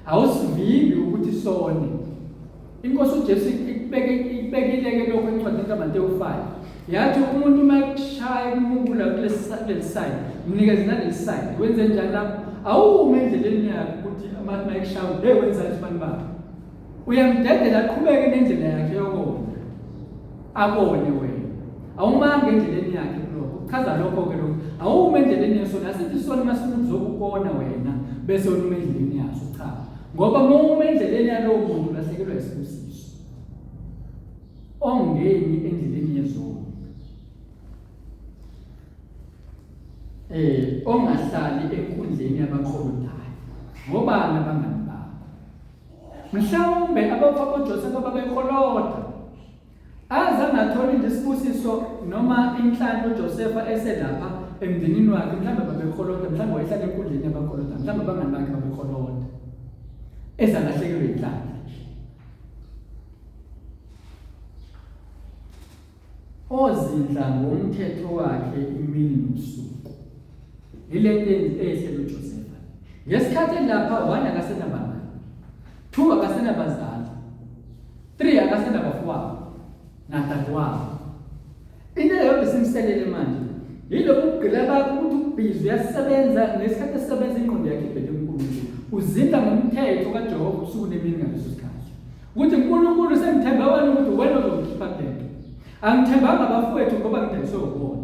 Awusivimbi ukuthi sone. Inkosi uJesu ikubeke ikubekile-ke lokho encwadini kaMateyu 5. Yathi umuntu uma ekushaya kumukula kulesi side, mnikeze naleli side. Wenze njani lapho? Awume endleleni yakhe ukuthi uma ekushaya, hey wenzani sibani baba? Uyamdedela aqhubeke nendlela yakhe yokona. Abone wena. Awumanga endleleni yakhe kulokho. Kuchaza lokho ke lokho. Awume endleleni yesona. Asithi isona uma sifuna ukuzokubona wena bese ume endleleni yaso. Cha. Ngoba uma ume endleleni yalowo muntu ulahlekelwa isibusiso. Ongeni endleleni yezono. Ongahlali enkundleni yabaqholodayo. Ngobani abangani bakho? Mhlawumbe abafowabo Josefa babekoloda. Azange athole nje isibusiso noma inhlanhla uJosefa eselapha emndenini wakhe, mhlawumbe babekoloda, mhlawumbe wayehlala enkundleni yabakoloda, mhlawumbe abangani bakhe babekoloda. Ezalahlekelwe inhlanhla. Ozindla ngomthetho wakhe imini nobusuku. Yile nto eyehlele uJosefa. Ngesikhathi elapha, one, akasenabangani. Two, akasenabazali. Three, akasenabafowabo nadadewabo. Into eyodwa esimselele manje yilobu bugqila bakhe ukuthi ubhizi uyasebenza ngesikhathi esebenza ingqondo yakhe ibheke kuNkulunkulu. Uzindla ngomthetho kaJehova usuku nemini ngaleso sikhathi. Ukuthi uNkulunkulu sengithembe wena ukuthi wena ozongikhipha kule nto. Angithembanga abafowethu ngoba ngidayiswe ubona.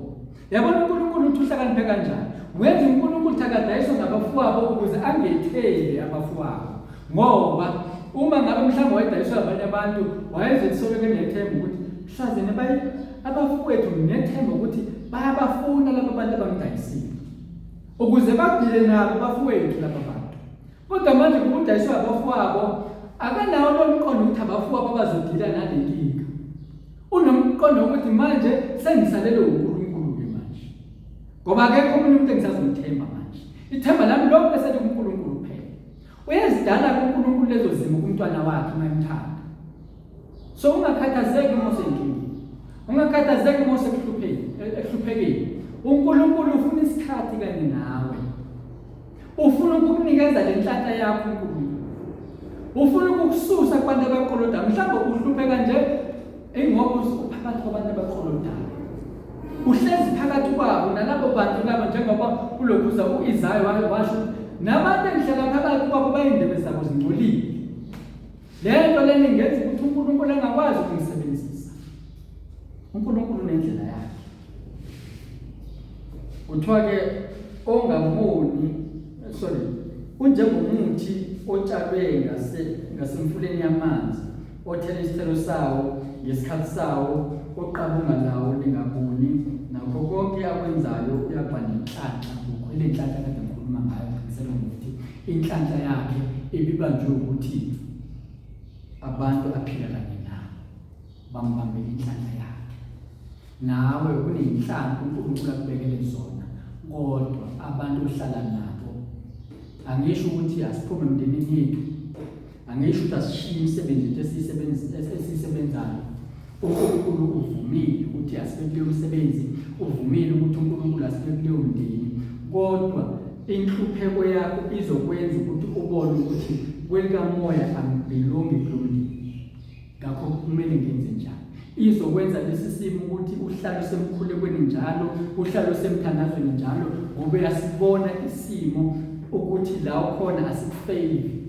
Yabona uNkulunkulu uthi uhlakaniphe kanjani? Wenza uNkulunkulu ukuthi akadayiswe ngabafowabo ukuze angethembi abafowabo. Ngoba uma ngabe mhlawumbe wayedayiswa abanye abantu wayezosoloko enethemba ukuthi mhlazene bayi abafowethu nginethemba ukuthi bayabafuna laba bantu abangidayisile. Ukuze bagcile nabo abafowethu laba bantu. Kodwa manje ngoba udayiswe abafowabo akanawo lo mqondo ukuthi abafowabo abazodila nale nkinga. Unomqondo wokuthi manje sengisalelwe uNkulunkulu-ke manje. Ngoba akekho omunye umuntu engisazomthemba manje. Ithemba lami lonke selikuNkulunkulu kuphela. Uyazidala kuNkulunkulu lezo zimo kumntwana wakhe uma emthanda. So ungakhathazeki uma usenkingeni. Ungakhathazeki uma usekuhlupheni, ekuhluphekeni. UNkulunkulu ufuna isikhathi kanye nawe. Ufuna ukukunikeza le nhlanhla yakho uNkulunkulu. Ufuna ukukususa kubantu abaqolodayo. Mhlawumbe uhlupheka nje ingoba uphakathi kwabantu abaqolodayo. Uhlezi phakathi kwabo nalabo bantu labo njengoba kulokhuza u-Isaya washo nabantu engihlala phakathi kwabo bayindebe zabo zingcolile. Le nto lena ingenza ukuthi uNkulunkulu angakwazi ukungisebenzisa. uNkulunkulu unendlela yakhe. Kuthiwa ke ongamoni sorry unjengomuthi otshalwe ngase ngasemfuleni yamanzi othela isithelo sawo ngesikhathi sawo oqabunga lawo lingabuni nakho konke akwenzayo uyaba nenhlanhla kukho ile nhlanhla kade ngikhuluma ngayo ngiqinisela ngokuthi inhlanhla yakhe ibibanjwe ukuthi abantu aphila kanye nabo bambambele inhlanhla yakhe. Nawe kunenhlanhla uNkulunkulu akubekele zona kodwa abantu ohlala nabo angisho ukuthi asiphume emndenini yethu angisho ukuthi asishiye imisebenzi yethu esiyisebenzayo uNkulunkulu uvumile ukuthi asibe kuleyo msebenzi uvumile ukuthi uNkulunkulu asibe kuleyo mndeni kodwa inhlupheko yakho izokwenza ukuthi ubone ukuthi kwelikamoya angibelongi kulo mndeni ngakho kumele ngenze njani izokwenza lesi simo ukuthi uhlale usemkhulekweni njalo uhlale usemthandazweni njalo ngoba uyasibona isimo ukuthi la ukhona asikufeyili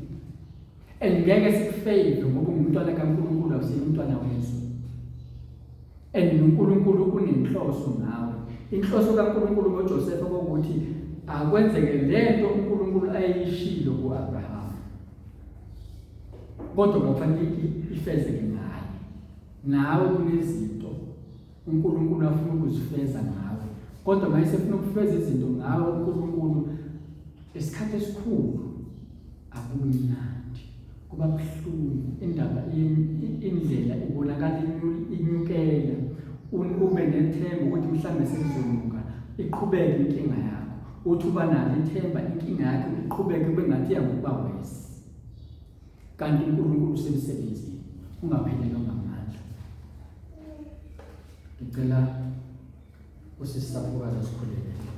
and ngeke sikufeyile ngoba ungumntwana kaNkulunkulu awusiye umntwana wezwe and noNkulunkulu unenhloso ngawe inhloso kaNkulunkulu ngoJosefa kokuthi akwenzeke lento uNkulunkulu ayishilo kuAbraham kodwa kwakufanele ifezeke ngaye nawe kunezinto uNkulunkulu afuna ukuzifeza ngawe kodwa uma esefuna ukufeza izinto ngawe uNkulunkulu isikhathi esikhulu akubi mnandi kuba buhlungu indaba indlela ibonakala inyukela ube nethemba ukuthi mhlawumbe sekuzolunga iqhubeke inkinga yakho uthi uba nalo ithemba inkinga yakho iqhubeke kube ngathi iyangokuba wesi kanti uNkulunkulu usemsebenzini ungaphelelwa ngamandla ngicela usisaphukazi asikhulekele.